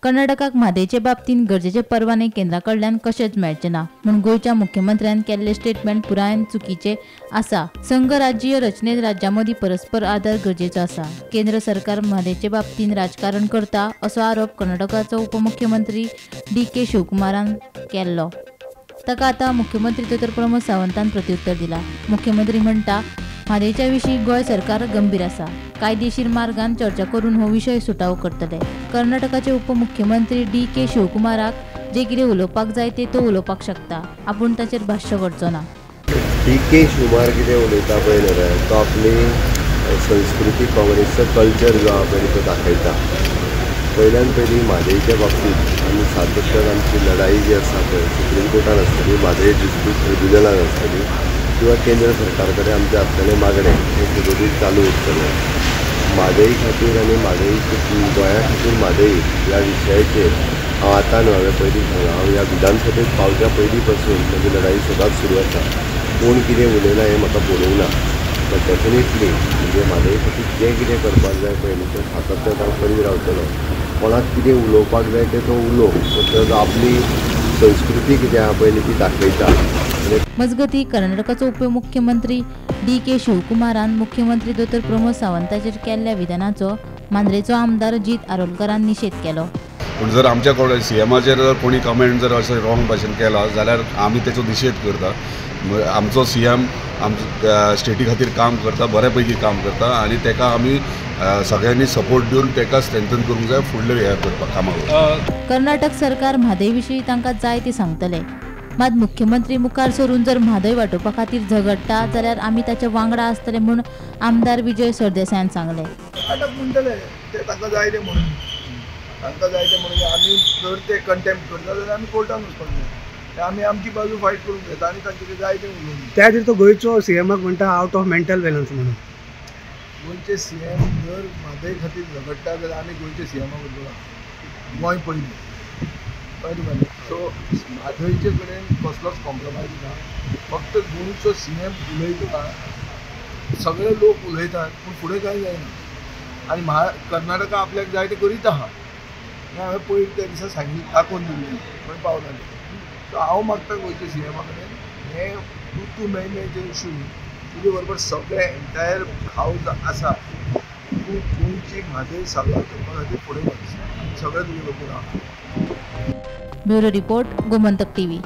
कर्नाटकाक म्हादयचे बाबतींत गरजेचे परवाने केंद्रा कडल्यान कशेंच मेळचे ना म्हूण गोंयच्या मुख्यमंत्र्यान केल्ले स्टेटमेंट पुरायेन चुकीचे आसा. संघराज्यीय रचनेत राज्यां मदीं परस्पर आदर गरजेचो आसा. केंद्र सरकार म्हादयचे बाबतींत राजकारण करता असो आरोप कर्नाटकाचो उपमुख्यमंत्री डी के शिवकुमारान केल्लो. ताका आतां मुख्यमंत्री दोतोर प्रमोद सावंतान प्रत्युत्तर दिला. मुख्यमंत्री म्हणटा, म्हादयच्या विशीं गोंय सरकार गंभीर आसा. कायदेशीर मार्गान चर्चा करून हो विशय सुटावो करतले. कर्नाटकाचे उपमुख्यमंत्री डी के शिवकुमाराक जे कितें उलोवपाक जाय ते तो उलोवपाक शकता. आपूण ताचेर भाश्य करचो ना. डी के शिवकुमार कितें उलयता पळय न्हय, तो आपली संस्कृती काँग्रेसचो कल्चर जो आहा पळय तो दाखयता. पयल्यान पयलीं म्हादयच्या बाबतींत आमी सातत्यान आमची लढाई जी आसा पळय सुप्रीम कोर्टान आसतली, म्हादय डिस्प्यूट ट्रिब्युनलान आसतली किंवा केंद्र सरकार कडेन आमचें आसतलें मागणें हें सुरळीत चालू उरतलें. म्हादय खातीर आनी म्हादय गोंया खातीर म्हादय ह्या विशयाचेर हांव आतां न्हू, हांवें पयलीं सांगलां, हांव ह्या विधानसभेत पावच्या पयलीं पासून म्हजी लढाई सदांच सुरू आसा. कोण कितें उलयला हें म्हाका पडूंक ना, बट डेफिनेटली म्हणजे म्हादय खातीर जें कितें करपाक जाय पळय न्ही तें सातत्यान हांव करीत रावतलो. कोणाक कितें उलोवपाक जाय तें तो उलोवं, तो आपली संस्कृती कितें आहा पळय न्ही ती दाखयता. मजगतीं, कर्नाटकाचो उपमुख्यमंत्री डी के शिवकुमारान मुख्यमंत्री दोतोर प्रमोद सावंताचेर केल्ल्या विधानाचो मांद्रेचो आमदार जीत आरोलकारान निशेध केलो. पूण जर आमच्या कडेन सीएमाचेर जर कोणी कमेंट जर अशें रॉंग भाशेन केला जाल्यार आमी तेचो निशेध करता. आमचो सीएम आमच्या स्टेटी खातीर काम करता, बऱ्या पैकी काम करता आनी तेका आमी सगळ्यांनी सपोर्ट दिवन तेका स्ट्रेंथन करूंक जाय फुडले हे करपाक कामाक. कर्नाटक सरकार म्हादय विशीं तांकां जाय ते सांगतले. मात मुख्यमंत्री मुखार सरून जर म्हादय वाटोवपा खातीर झगडटा जाल्यार आमी ताच्या वांगडा आसतले म्हूण आमदार विजय सरदेसायान सांगलें. कर्नाटक म्हणटले ते तांकां जाय ते म्हणून, तांकां जाय ते म्हणून आमी जर ते कंटेम्प्ट करता जाल्यार आमी कोर्टान वचपाक जाय. आमी आमची बाजू फायट करूंक जाय आनी तांचे जाय ते उलोवंक. त्या खातीर तो गोंयचो सीएमाक म्हणटा आउट ऑफ मेंटल बॅलन्स म्हणून. गोंयचे सीएम जर म्हादय खातीर झगडटा जाल्यार आमी गोंयचे सीएमा बरोबर गोंय पयलीं कळ्ळें तुका. सो म्हादयचे कडेन कसलोच कॉम्प्रोमायज ना. फक्त गोंयचो सीएम उलयता, सगळे लोक उलयतात पूण फुडें कांय जायना. आनी कर्नाटका आपल्याक जाय तें करीत आहा हें हांवें पयर त्या दिसा सांगिल्लें, दाखोवन दिल्लें खंय पावला तें. सो हांव मागता गोंयच्या सीएमा कडेन हें तूं तूं मैं मैं जे इशू न्ही, तुजे बरोबर सगळें एन्टायर हावज आसा. तूं गोंयची म्हादय साल्वार करपा खातीर फुडें वच, सगळें तुजे बरोबर आहा. Bureau report, Gomantak TV.